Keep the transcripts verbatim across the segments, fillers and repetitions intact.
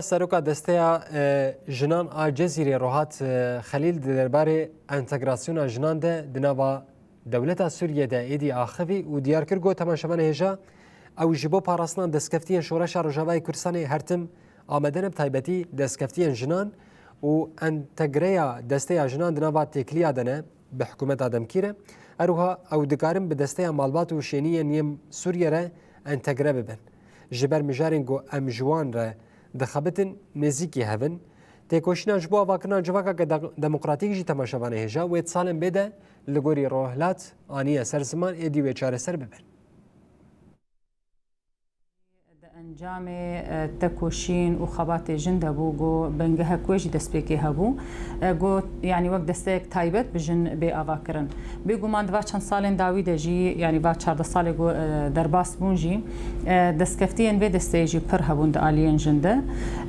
Seroka Desteya, e, Jinan a Cezîrê Rohat, e, Xelîl di derbarê entegrasyona jinan de di nava dewleta Sûriyê de êdî axivî û diyar kir ku temaşevanê hêja ew ji bo parastina destkeftiyên Şoreşa Rojavayê Kurdistanê her tim amade ne, bi taybetî destkeftiyên jinan û entegreya desteya jinan di nava têkiliya de ne bi hikûmeta demkî re. Her wiha ew dikarin bi desteya malbat û şêniyên yên Sûriyê re entegre bibin. Ji ber mijarên ku em ji wan re dixebitin nêzîkî hev in. Têkoşîna ji bo avakirina civaka de-, demokratîk jî temaşevanê hêja wê di salên bê de li gorî Rojhilat aniye ser ziman êdî wê çareser bibin. Di encamê, e, tekoşîn û xebatê jin de bû, ku bingehek wê jî destpêkê hebû. E, got, yanî wek desteyek taybet bi jin bê avakirin. Bêguman di va çend salên dawî de jî, yanî va çardeh salê ku, e, derbas bûn jî, e, destkeftiyên vê desteyê jî pir hebûn di aliyên jin de.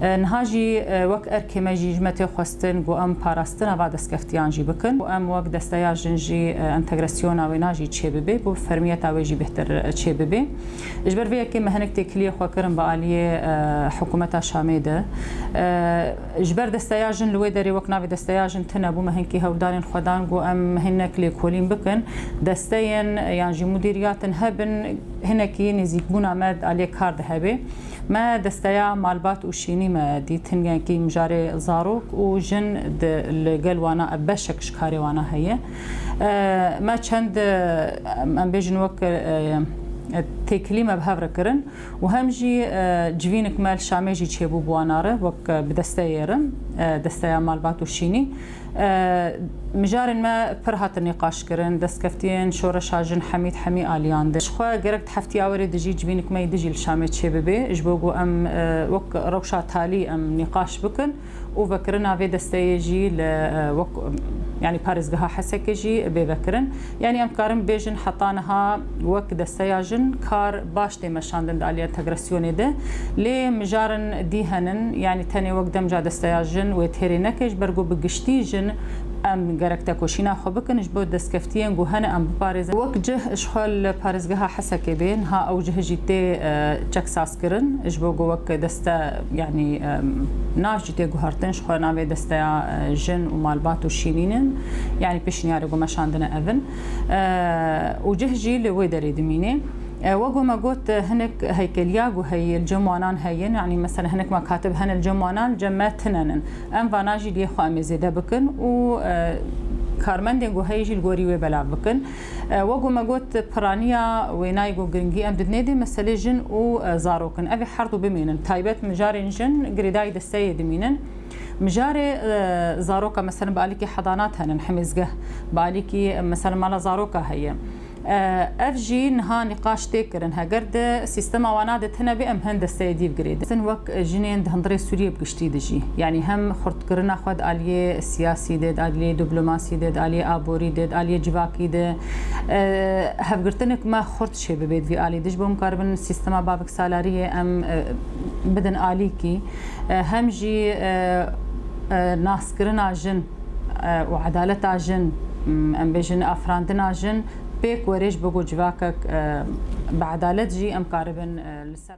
E, niha jî, e, wek erkê me jî ji me tê xwestin ku em parastina va destkeftiyan jî bikin. Ku em wek desteya jin jî, e, entegrasyona wêna jî çêbibe, ku fermiyeta wê jî bêhtir, e, çêbibe. Ji ber vê yekê me hinek têkiliyê xwe kirin bi aliyê, e, hikûmeta Şamê de. E, ji ber desteya jin li wê derê wek navê desteya jin tune bû, me hinkî hewldanên xwe dan ku em hinek lêkolîn bikin. Desteyên yan jî mudîriyatên hebin, hinekî nêzîkbûna me di aliyê kar de hebe. Me desteya malbat û şînî me dît, hinekî mijarê zarok û jin di, li gel wana, beşek ji karê wana heye. E, me çend, e, em, em bêjin wek, e, têkilî me bi hev re kirin û hem jî, e, civînik me li Şamê jî çêbû bi wana re, wek, e, bi desteyê re, e, desteya malbat û şînî. E, mijarên me pir hatin nîqaşkirin, destkeftiyên şoreşa jin hemî di hemî aliyan de. Ji xwe gerek di heftiya werê de jî civînik me yî din jî li Şamê çêbibe, ji bo ku em, e, wek rewşa talî em nîqaş bikin û vekirina vê desteyê jî li, e, wek, yanî parêzgeha Hesekê jî bê vekirin. Yanî em dikarin bibêjin heta niha wek desteya jin kar baş tê meşandin di aliyê entegrasyonê de. Lê mijarên dî henin, yanî tenê wek demca desteya jin wê têrê neke, ji ber ku bi giştî jin em gerek tekoşîna xwe bikin, ji bo destkeftiyên ku hene em biparêzin. Wek cih ji xwe li parêzgeha Hesekê bê, niha ew cih jî tê, e, çeksazkirin, ji bo ku wek deste, yanî, e, nav jî tê guhertin, ji xwe navê desteya, e, jin û malbat û şînî ne, yanî pêşniyarê ku meşandine ev in. E, û cih jî li wê derê dimîne. E, wek ku me got, e, hinek heykeliya ku heye li cem wanan heye, yanî mesela hinek mekatib hene li cem wanan, li cem me tune nin. Em vana jî lê xwe em ê zêde bikin û, e, karmendên ku heye jî li gorî wê belav bikin. E, wek ku me got, piraniya wênayê ku giringî em didinê dê meselê jin û, e, zarok in. Ev ê her du bimînin. Taybet mijarên jin girêdayî desteyê dimînin. Mijarê, e, zaroka, mesela bi alîkî hedanat henin, hemêzgeh, bi alîkî, e, mesela mala zaroka heye. E, ev jî niha nîqaş tê kirin. Heger di sîstema wana de tune bê, em hin desteyê dî bi girê de. Sin wek jinên di hundirê Sûriyê bi giştî de jî. Yanî hem xurtkirina xwe di aliyê siyasî de, di aliyê diplomasî de, di aliyê aborî de, di aliyê civakî de, e, hevgirtinek me xurt çêbibe di vî alî de. Ji bo em karibin sîstema baviksalariyê em, e, bidin alîkî. E, hem jî, e, e, naskirina jin, e, û edaleta jin, m, em bêjin afirandina jin, pêk were ji bo ku civakek, e, bi edalet jî em karibin, e, li ser